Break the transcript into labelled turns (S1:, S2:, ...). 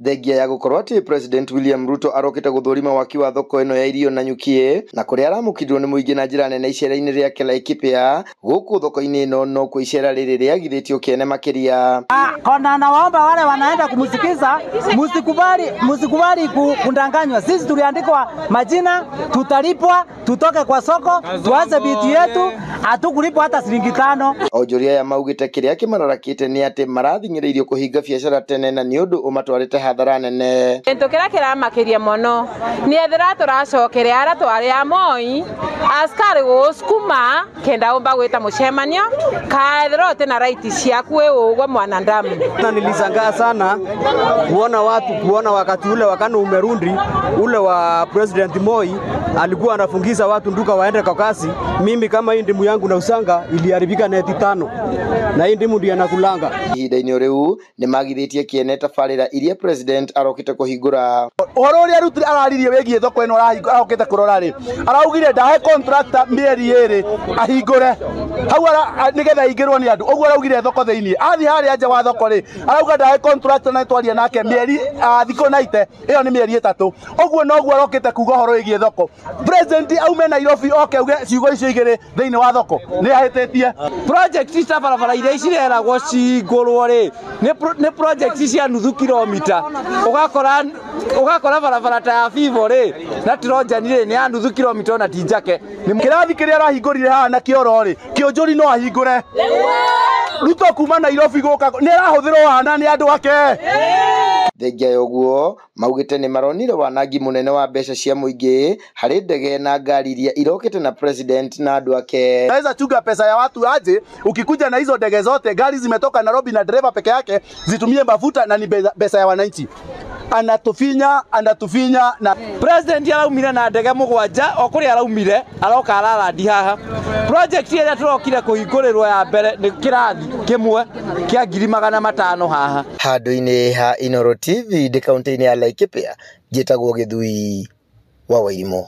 S1: Thengia ya gũkorwo atĩ President William Ruto arokĩte gũthũrima waki wa thoko ĩno ya irio na nyuki na kũrĩa aramũkĩrirwo nĩ mũingĩ na njĩra nene icera-inĩ rĩake Laikipia gũkũ thoko-inĩ ĩno nokuo icera rĩrĩ rĩagithĩtio kĩene makĩria.
S2: Kona nawaomba wale wanaenda kumsikiza, msikubali, msikubali kudanganywa. Sisi tuliandikwa majina, tutalipwa, tutoke kwa soko, tuanze biti yetu, hatukulipwa hata shilingi 5.
S1: Onjoria aya maugĩte kĩrĩa kĩmararakĩte nĩ atĩ marathing'ĩrĩirio kũhinga biacara tene na nĩ ũndũ ũmatwarĩte hathara nene.
S3: Kintu kiria kiramakiria muno ni ethira turacokere aria twari a Moi askari gusukuma kenda umba gwita mucemanio ka ethira uti na right ciaku wi ugwo mwanadamu.
S4: Na nilishangaa sana kuona watu kuona wakati ule wakati umerundi ule wa President Moi alikuwa anafungiza watu nduka waende kwa kasi. Mimi kama hii ndimu yangu na usanga iliharibika neti 5 na hii ndimu ndio nakulanga.
S1: Ihinda-inĩ rĩu nĩ magithĩtie kĩene tabarĩra iria President arokĩte kũhingũra.
S5: Ũhoro ũrĩa Ruto araririe wĩgiĩ thoko ĩno arokĩte kũrora rĩ, araugire ndahe contractor mĩeri 2 ahingũre hau nĩgetha aingĩrwo nĩ andũ. Ũguo araugire thoko thĩinĩ athiĩ harĩa nja wa thoko rĩ, arauga ndahe contractor na twaria nake mĩeri thikũ 90, ĩyo nĩ mĩeri 3. Ũguo noguo arokĩte kuga ũhoro wĩgiĩ thoko. President aume Nairobi oke auge ciugo icio igĩrĩ thĩinĩ wa thoko nĩ ahĩtĩtie.
S6: Project cia barabara iria cireragwo cihingũrwo rĩ nĩ project cia nuthu kilomita, ũgakora barabara ta ya Vivo rĩ na Trojan rĩ nĩ ya nuthu kilomita ona ti njake.
S5: Kĩrathi kĩrĩa arahingũrire haha na kĩoro rĩ, kĩũnjũri no ahingũre. Ruto kuma Nairobi gũka nĩ arahũthĩrwo wana nĩ andũ ake.
S1: Thengia ya ũguo maugĩte nĩ maronire wanangi mũnene wa mbeca cia mũingĩ harĩ ndege na ngari iria irokĩte na president na andũ ake.
S5: Naweza chunga pesa ya watu aje, ukikuja na hizo ndege zote, gari zimetoka Nairobi na dereva peke yake zitumie mafuta na ni pesa ya wananchi. Anatufinya, anatufinya na
S6: President araumire na ndege 7 o kuria araumire aroka ararandi haha. Project ĩrĩa tũrokire kũhingũrĩrwo ya mbere nĩ kĩrathi kĩmwe kĩa 500,000 haha.
S1: Handũ-inĩ ha Inooro TV ndĩ kaunti-inĩ ya Laikipia, njĩtagwo Gĩthui wa Wairimũ.